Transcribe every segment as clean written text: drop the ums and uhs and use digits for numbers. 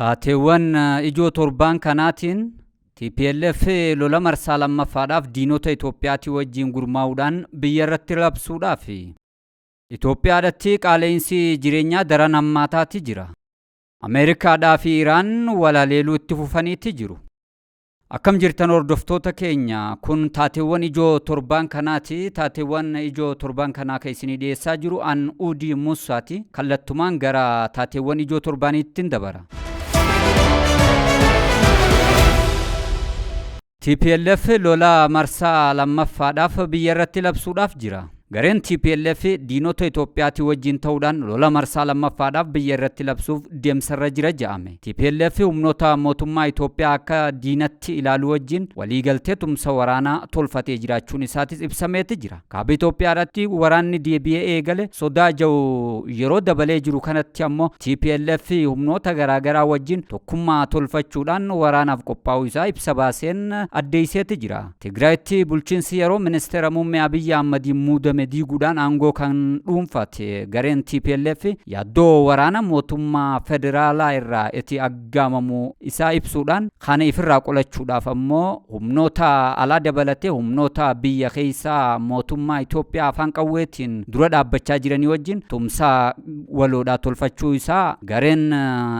Taateewwan ijoo torbaan kanaatiin TPLF lola marsaa lammaffaadhaaf diinota Itoophiyaatii wajjin gurmaa'uudhaan biyya irratti labsuudhaaf. Itoophiyaadhatti qaala'insi jireenyaa daran hammaataati jira. Ameerikaadhaa fi Iraan wal haleeluu itti fufaniiti jiru. Akkam jirtan hordoftoota keenya, kun taateewwan ijoo torbaan kanaati. Taateewwan ijoo torbaan kanaa kan isinii dhiyeessaa jiru an Uudii Musaati. Kallattumaan gara taateewwan ijoo torbaaniittin dabara. TPLF lola marsaa lammaffaadhaaf biyya irratti labsuudhaaf jira. Gareen tplf diinota Itoophiyaatii wajjin ta'uudhaan lola marsaa lammaffaadhaaf biyya irratti labsuuf deemsarra jira ja'ame. Tplf humnoota mootummaa Itoophiyaa akka diinatti ilaalu wajjin waliigaltee tumsa waraanaa tolfatee jiraachuun isaatis ibsameeti jira. Kaaba Itoophiyaadhatti waraanni deebi'ee eegale sodaa ja'u yeroo dabalee jiru kanatti ammoo tplf humnoota garaagaraa wajjin tokkummaa tolfachuudhaan waraanaaf qophaa'uu isaa ibsa baaseen addeesseeti jira. Tigraayitti bulchiinsi yeroo ministeera muummee Abiyyi Ahmadiin muudame diiguudhaan aangoo kan dhuunfate gareen tplf yaaddoo waraana mootummaa federaalaa irraa itti aggaamamu isaa ibsuudhaan kana ifirraa qolachuudhaaf ammoo humnoota alaa dabalatee humnoota biyya keessaa mootummaa Itoophiyaa afaan qawweetiin dura dhaabbachaa jiranii wajjin tumsa waloodhaa tolfachuu isaa gareen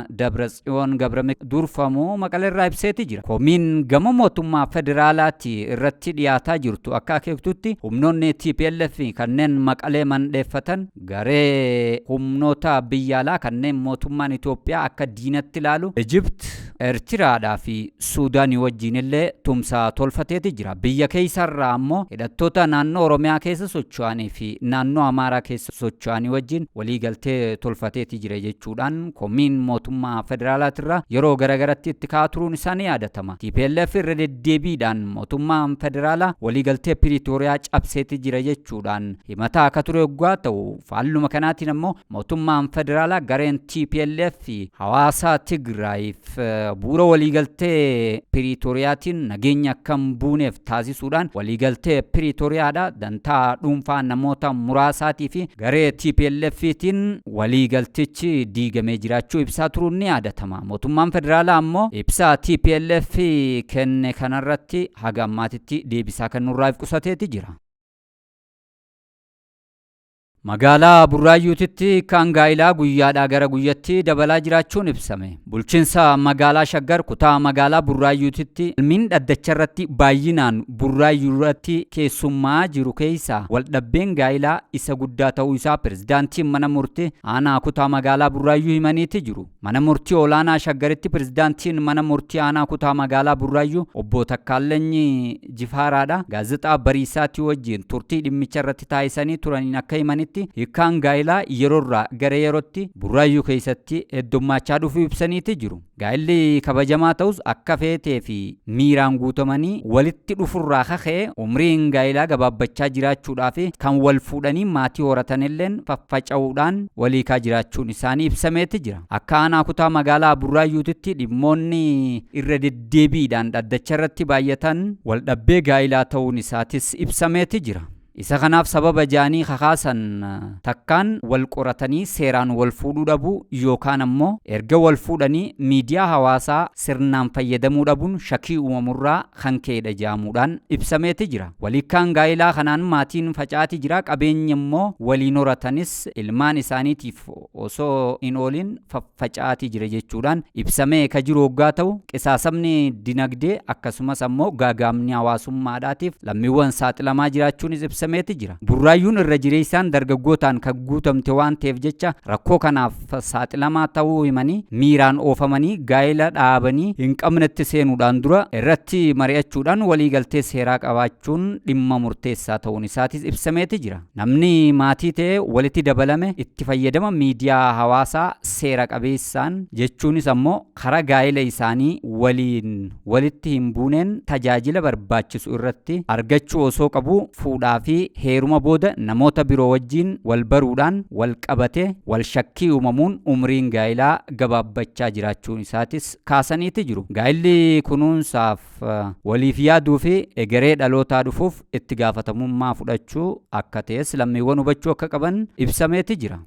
Dabratsiyoon Gabramik durfamu Maqaleerraa ibseeti jira. Komiin gama mootummaa federaalaati irratti dhiyaataa jirtu akka akeektutti humnoonni tplf kanneen Maqalee mandheeffatan garee humnoota biyya alaa kanneen mootummaan Itoophiyaa akka diinatti ilaalu Ijipt, Ertiraadhaa fi Suudaanii wajjiin illee tumsa tolfateeti jira. Biyya keessaarraa ammoo hidhattoota naannoo Oromiyaa keessa socho'anii fi naannoo Amaaraa keessa socho'anii wajjin waliigaltee tolfateeti jira jechuudhaan komiin mootummaa federaalaatirraa yeroo garagaratti itti ka'aa turuun isaa ni yaadatama. Tplf irra deddeebiidhaan mootummaan federaalaa waliigaltee Piriitooriyaa cabseeti jira jechuudhaan himataa akka ture oggaa ta'u, faalluma kanaatiin ammoo mootummaan federaalaa gareen tplf hawaasa Tigraayiif bu'uura waliigaltee Piriitoriyaatiin nageenya akka hin buuneef taasisuudhaan waliigaltee Piriitoriyaadha dantaa dhuunfaa namoota muraasaatii fi garee TPLFtiin waliigaltichi diigamee jiraachuu ibsaa turuun ni yaadatama. Mootummaan federaalaa ammoo ibsa TPLF kenne kanarratti haga ammaatitti deebisaa kennurraa if qusateeti jira. Magaalaa Burraayyuutitti hiikkaan gaa'ilaa guyyaadhaa gara guyyatti dabalaa jiraachuun ibsame. Bulchinsa magaalaa Shaggar kutaa magaalaa Burraayyuutitti falmiin dhaddacharratti baay'inaan Burraayyuurratti keessummaa'aa jiru keessaa waldhabdeen gaa'ilaa isa guddaa ta'uu isaa pirezidaantiin mana murtii aanaa kutaa magaalaa Burraayyuu himaniiti jiru. Mana murtii olaanaa Shaggaritti pirezidaantiin mana murtii aanaa kutaa magaalaa Burraayyuu obbo Takkaallenyi Jifaaraadha Gaazexaa Bariisaatii wajjin turtii dhimmicha irratti taasisanii turaniin akka himanitti hiikkaan gaa'ilaa yeroorraa gara yerootti Burraayyuu keessatti heddummaachaa dhufuu ibsaniiti jiru. Gaa'illi kabajamaa ta'us akka feetee fi miiraan guutamanii walitti dhufurraa kaka'e umriin gaa'ilaa gabaabbachaa jiraachuudhaa fi kan wal fuudhanii maatii horatanilleen faffaca'uudhaan wal hiikaa jiraachuun isaanii ibsameeti jira. Akka aanaa kutaa magaalaa Burraayyuutitti dhimmoonni irra deddeebiidhaan dhaddacharratti baay'atan waldhabbii gaa'ilaa ta'uun isaatis ibsameeti jira. Isa kanaaf sababa ja'anii kakaasan takkaan wal qoratanii seeraan wal fuudhuu dhabuu yookaan ammoo erga wal fuudhanii miidiyaa hawaasaa sirnaan fayyadamuu dhabuun shakii uumamurraa kan ka'edha ja'amuudhaan ibsameeti jira. Wal hiikkaan gaa'ilaa kanaan maatiin faca'aati jira, qabeenyi immoo waliin horatanis ilmaan isaaniitiif osoo hin oolin faffaca'aatii jira jechuudhaan ibsamee ka jiru hoggaa ta'u, qisaasamni dinagdee akkasumas ammoo gaaga'amni hawaasummaadhaatiif lammiiwwan saaxilamaa jiraachuunis ibsameeti jira. Burraayyuun irra jireessaan dargaggootaan kan guutamte waan ta'eef jecha rakkoo kanaaf saaxilamaa ta'uu himanii, miiraan oofamanii gaa'ela dhaabanii hin qabnetti seenuudhaan dura irratti mari'achuudhaan waliigaltee seeraa qabaachuun dhimma murteessaa ta'uun isaatis ibsameeti jira. Namni maatii ta'e walitti dabalame itti fayyadama miidiyaa hawaasaa seera qabeessaan jechuunis ammoo karaa gaa'ela isaanii waliin walitti hin buuneen tajaajila barbaachisu irratti argachuu osoo qabuu fuudhaa fi heeruma booda namoota biroo wajjiin wal baruudhaan wal qabate wal shakkii uumamuun umriin gaa'ilaa gabaabbachaa jiraachuun isaatis kaasaniiti jiru. Gaa'illi kunuunsaaf waliif yaaduu fi egeree dhalootaa dhufuuf itti gaafatamummaa fudhachuu akka ta'es lammiiwwan hubachuu akka qaban ibsameeti jira.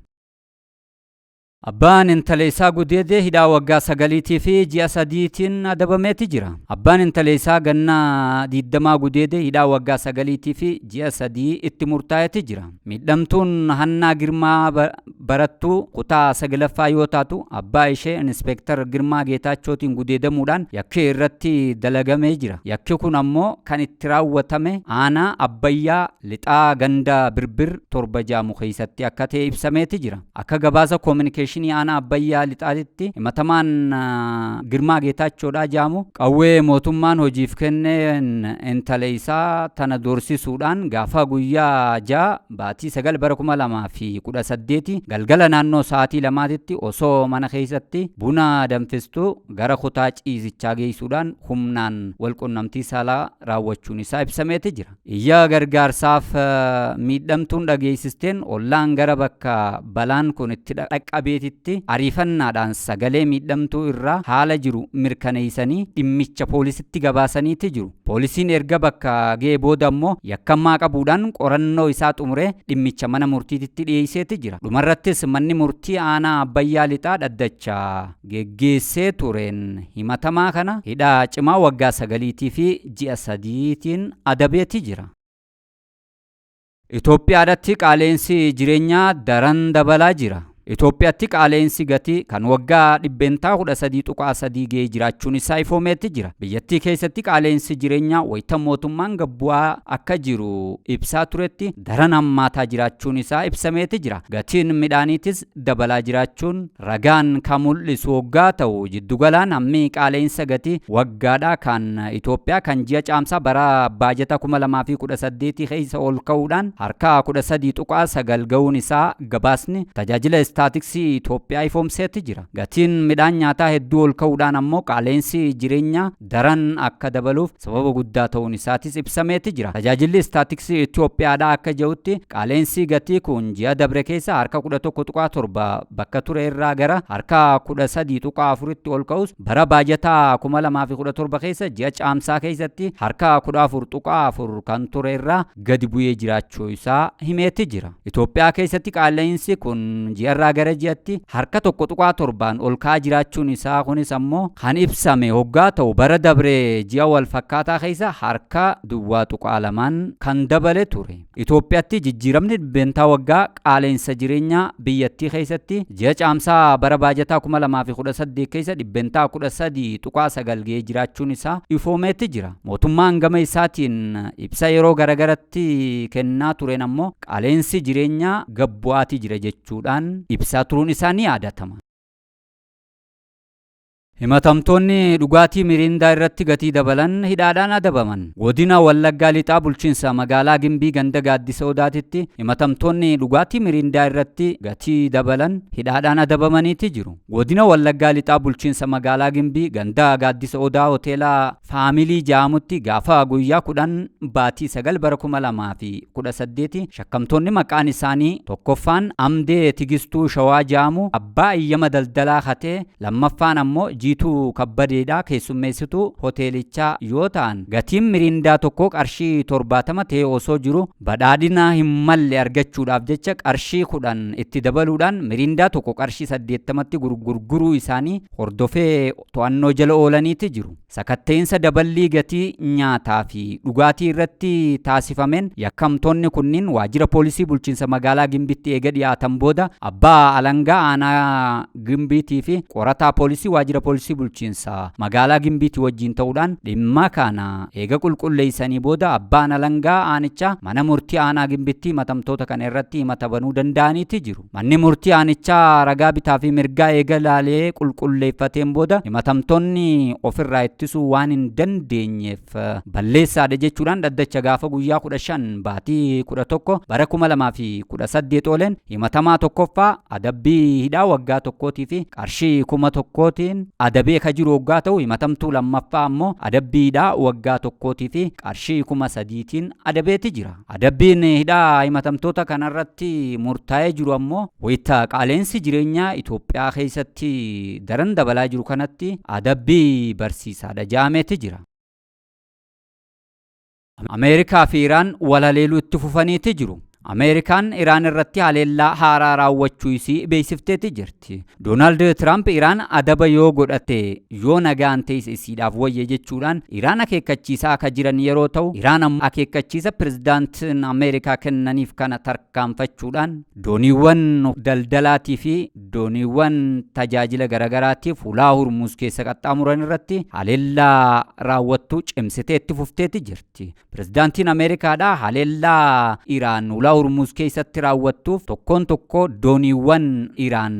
Abbaan intala isaa gudeede hidhaa waggaa 9 fi ji'a 3tiin adabameeti jira. Abbaan intala isaa ganna 20 gudeede hidhaa waggaa 9 fi ji'a 3 itti murtaa'eeti jira. Miidhamtuun Hannaa Girmaa barattuu kutaa 9ffaa yoo taatu, abbaa ishee Inspeektar Girmaa Geetaachootiin gudeedamuudhaan yakki irratti dalagamee jira. Yakki kun ammoo kan itti raawwatame aanaa Abbayyaa Lixaa ganda Birbir 7 jaamu keessatti akka ta'e ibsameeti jira. Akka gabaasa koominikeeshinii aanaa Abbayyaa Lixaatitti, himatamaan Girmaa Geetaachoodhaa jaamu qawwee mootummaan hojiif kenneen intala isaa tana doorsisuudhaan gaafa guyyaa 6 baatii 9 bara 2018 galgala naannoo sa'aatii 2titti osoo mana keessatti buna danfistu gara kutaa ciisichaa geessuudhaan humnaan walqunnamtii saalaa raawwachuun isaa ibsameeti jira. Iyya gargaarsaaf miidhamtuun dhageessisteen ollaan gara bakka balaan kun itti dhaqqabeetitti ariifannaadhaan sagalee miidhamtuu irraa haala jiru mirkaneessanii dhimmicha poolisitti gabaasaniiti jiru. Poolisiin erga bakka ga'e booda ammoo yakkamaa qabuudhaan qorannoo isaa xumuree dhimmicha mana murtiititti dhiyeesseeti jira. Dhumarrattis manni murtii aanaa Abbayyaa Lixaa dhaddacha geggeessee tureen himatamaa kana hidhaa cimaa waggaa 9 fi ji'a 3tiin adabeeti jira. Itoophiyaadhatti qaala'insi jireenyaa daran dabalaa jira. Itoophiyaatti qaala'insi gatii kan waggaa 13.3% ga'ee jiraachuun isaa ifoomeetti jira. Biyyattii keessatti qaala'insi jireenyaa wayita mootummaan gabbu'aa akka jiru ibsaa turetti daran hammaataa jiraachuun isaa ibsameeti jira. Gatiin midhaaniitis dabalaa jiraachuun ragaan kan mul'isu waggaa ta'u, jiddugalaan hammi qaala'insa gatii waggaadhaa kan Itoophiyaa kan ji'a Caamsaa bara baajata 2018 keessa ol ka'uudhaan harka 13.9 ga'uun isaa gabaasni tajaajila istaatiksii Itoophiyaa ifoomseetti jira. Gatiin midhaan nyaataa hedduu ol ka'uudhaan ammoo qaala'insi jireenyaa daran akka dabaluuf sababa guddaa ta'uun isaatis ibsameeti jira. Tajaajilli istaatiksii Itoophiyaadhaa akka jedhutti, qaala'insi gatii kun ji'a dabre keessa harka 11.7 bakka ture irraa gara harka 13.4tti ol ka'us, bara baajataa 2017 keessa ji'a Caamsaa keessatti harka 14.4 kan ture irraa gadi bu'ee jiraachuu isaa himeeti jira. Itoophiyaa keessatti qaala'insi kun ji'arraa gara ji'atti harka 1.7n ol ka'aa jiraachuun isaa kunis ammoo kan ibsame hoggaa ta'u, bara dabre ji'a wal fakkaataa keessa harka 0.2n kan dabale ture. Itoophiyaatti jijjiiramni dhibbentaa waggaa qaala'insa jireenyaa biyyattii keessatti ji'a Caamsaa bara baajataa 2018 keessa 13.9% ga'ee jiraachuun isaa ifoomeetti jira. Mootummaan gama isaatiin ibsa yeroo garagaratti kennaa tureen ammoo qaala'insi jireenyaa gad bu'aatii jira jechuudhaan ibsaa turuun isaa ni yaadatama. Himatamtoonni dhugaatii Miriindaa irratti gatii dabalan hidhaadhaan adabaman. Godina Wallaggaa Lixaa bulchiinsa magaalaa Gimbii ganda Gaaddisa Odaatitti himatamtoonni dhugaatii Miriindaa irratti gatii dabalan hidhaadhaan adabamaniiti jiru. Godina Wallaggaa Lixaa bulchiinsa magaalaa Gimbii ganda Gaaddisa Odaa hoteela Faamilii ja'amutti gaafa guyyaa 10 baatii 9 bara 2018 shakkamtoonni maqaan isaanii tokkoffaan Amdee Tigistuu Shawaa ja'amu abbaa eeyyama daldalaa hatee, lammaffaan ammoo Jiituu Kabbadeedha keessummeessituu hoteelichaa yoo ta'an, gatiin Miriindaa tokko qarshii 70 ta'ee osoo jiru badhaadhina hin malle argachuudhaaf jecha qarshii 10 itti dabaluudhaan Miriindaa tokko qarshii 80tti gurguruu isaanii hordofee to'annoo jala oolaniiti jiru. Sakatta'iinsa daballii gatii nyaataa fi dhugaatii irratti taasifameen yakkamtoonni kunniin waajjira poolisii bulchiinsa magaalaa Gimbitti eega dhiyaatan booda abbaa alangaa aanaa Gimbiitii fi qorataa poolisii waajjira poolisii bulchiinsa magaalaa Gimbiitii wajjin ta'uudhaan dhimma kana eega qulqulleessanii booda abbaan alangaa aanichaa mana murtii aanaa Gimbitti himatamtoota kana irratti himata banuu danda'aniiti jiru. Manni murtii aanichaa ragaa bitaa fi mirgaa eega ilaalee qulqulleeffateen booda himatamtoonni ofirraa ittisuu waan hin dandeenyeef balleessaadha jechuudhaan dhaddacha gaafa guyyaa 15 baatii 11 bara 2018 ooleen himatamaa tokkoffaa adabbii hidhaa waggaa tokkootii fi qarshii 1000tiin adabee ka jiru waggaa ta'u, himatamtuu lammaffaa ammoo adabbii hidhaa waggaa tokkootii fi qarshii 3000tiin adabeeti jira. Adabbiin hidhaa himatamtoota kanarratti murtaa'ee jiru ammoo wayita qaala'insi jireenyaa Itoophiyaa keessatti daran dabalaa jiru kanatti adabbii barsiisaadha ja'ameeti jira. Ameerikaa fi Iraan wal haleeluu itti fufaniiti jiru. Ameerikaan Iraan irratti haleellaa haaraa raawwachuu isii beeksifteeti jirti. Doonaald Tiraamp Iraan adaba yoo godhate yoo nagaan ta'es isiidhaaf wayya jechuudhaan Iraan akeekkachiisaa akka jiran yeroo ta'u, Iraan ammoo akeekkachiisa pirezidaantiin Ameerikaa kennaniif kana tarkaanfachuudhaan dooniiwwan daldalaatii fi dooniiwwan tajaajila garaagaraatiif ulaa Hormuuz keessa qaxxaamuran irratti haleellaa raawwattuu cimsitee itti fufteeti jirti. Pirezidaantiin Ameerikaadhaa haleellaa Iraan ulaa Hormuuz keessatti raawwattuuf tokkoon tokko dooniiwwan Iraan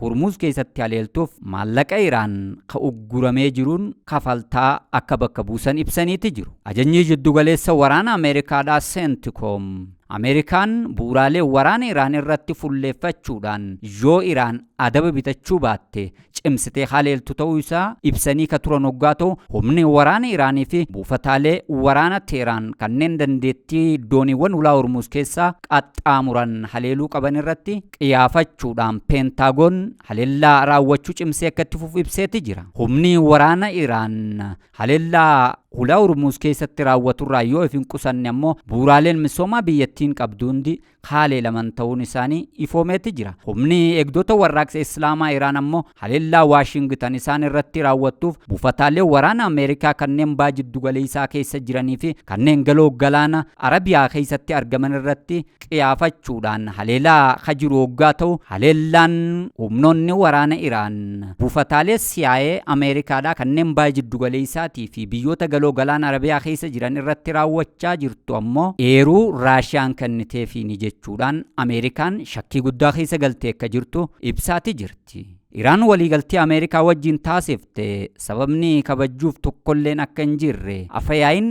Hormuuz keessatti haleeltuuf maallaqa Iraan ka ugguramee jiruun kafaltaa akka bakka buusan ibsaniiti jiru. Ajajni jiddugaleessa waraana Ameerikaadhaa Seentikoom Ameerikaan bu'uuraalee waraana Iraan irratti fulleeffachuudhaan yoo Iraan adaba bitachuu baatte cimsitee haleeltu ta'uu isaa ibsanii ka turan hoggaa ta'u, humni waraana Iraanii fi buufataalee waraana Teheraan kanneen dandeettii dooniiwwan ulaa Hormuuz keessaa qaxxaamuran haleeluu qaban irratti qiyaafachuudhaan Peentaagoon haleellaa raawwachuu cimsee akka itti fufu ibseeti jira. Humni waraana Iraan haleellaa ulaa Hormuuz keessatti raawwaturraa yoo if hin qusanne ammoo bu'uuraaleen misoomaa biyyattiin qabdu hundi haleelaman ta'uun isaanii ifoomeeti jira. Humni eegdota warraaqsa Islaamaa Iraan ammoo haleellaa Waashingitan isaan irratti raawwattuuf buufataalee waraana Ameerikaa kanneen baha jiddugaleessaa keessa jiranii fi kanneen galoo galaana Arabiyaa keessatti argaman irratti qiyaafachuudhaan haleelaa ka jiru hoggaa ta'u, haleellaan humnoonni waraana Iraan buufataalee CIA Ameerikaadhaa kanneen baha jiddugaleessaatii fi biyyoota galoo galaana Arabiyaa keessa jiran irratti raawwachaa jirtu ammoo eeruu Raashiyaan kenniteefiini jechuudhaan Ameerikaan shakkii guddaa keessa galtee akka jirtu ibsaati jirti. Iraan waliigaltee Ameerikaa wajjin taasifte sababni kabajuuf tokkolleen akka hin jirre afayaayin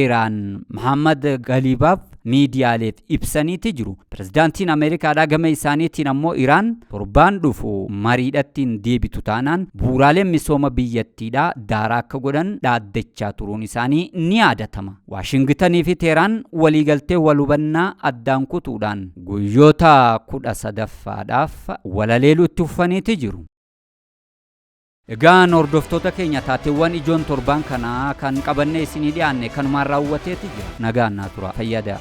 Iraan Muhammad Galibaaf miidiyaaleef ibsaniiti jiru. Pirezidaantiin Ameerikaadhaa gama isaaniitiin ammoo Iraan torbaan dhufu mariidhattiin deebitu taanaan bu'uuraaleen misooma biyyattiidhaa daaraa akka godhan dhaaddachaa turuun isaanii ni yaadatama. Waashingitanii fi Teheraan waliigaltee wal hubannaa addaan kutuudhaan guyyoota 13ffaadhaaf walaleeluu itti fufaniiti jiru. Egaan hordoftoota keenya, taateewwan ijoon torbaan kanaa kan qabannee isinii dhiyaanne kanumaan raawwateeti jira. Nagaan naa tura. Fayyadaa.